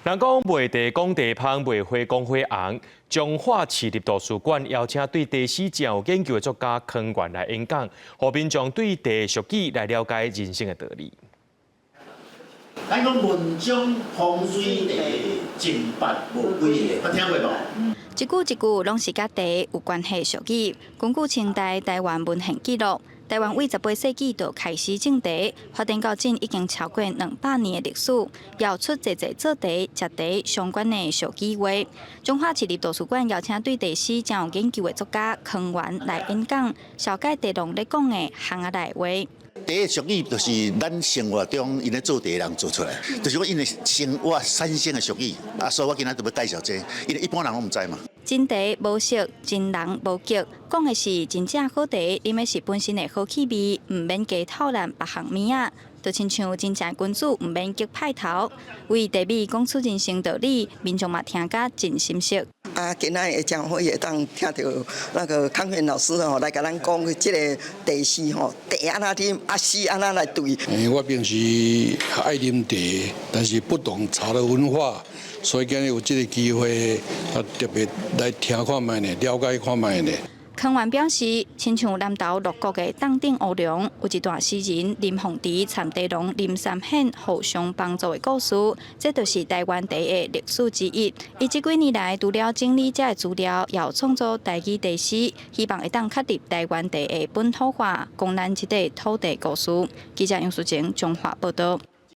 人講賣茶講茶芳，賣花講花紅。彰化市立圖書館邀請對茶詩真有研究的作家康源來演講，予民眾對茶俗語來了解人生的道理。咱講文章風水茶，真八無幾個，捌聽過無？一句一句攏是佮茶有關係俗語。根據清代台灣文獻記錄，台灣對18世紀就開始種茶，發展到今已經超過200年的歷史，也有出濟濟做茶、食茶相關的俗語話。彰化市立圖書館邀請對茶詩真有研究的作家康源來演講，紹介茶農咧講的巷仔內話。茶的俗語就是咱生活中𪜶咧做茶的人做出來，就是講𪜶的生活產生的俗語。啊，所以我今仔就欲介紹這個，因為一般人攏毋知嘛。真茶無色，真人無格，講的是真正好茶，啉的是本身的好氣味，毋免加透濫別項物仔。就親像真正君子，毋免激派頭，為茶米講出人生道理，民眾嘛聽甲真心適。啊，今仔會真好會當聽著那個康源老師吼來共咱講這个茶詩吼，茶按怎啉，啊詩按怎來對。我平時愛啉茶，但是不懂茶的文化，所以今日有這个機會，啊特別來聽看覓呢，了解看覓呢。康源表示，親像南投鹿谷的凍頂烏龍，有一段詩人林鳳池參茶農林三顯互相幫助的故事，這就是台灣茶的歷史之一。伊這幾年來，除了整理這个資料，也有創作台語茶詩，希望會當確立台灣茶的本土化，講咱這塊土地故事。記者楊淑靜彰化報道。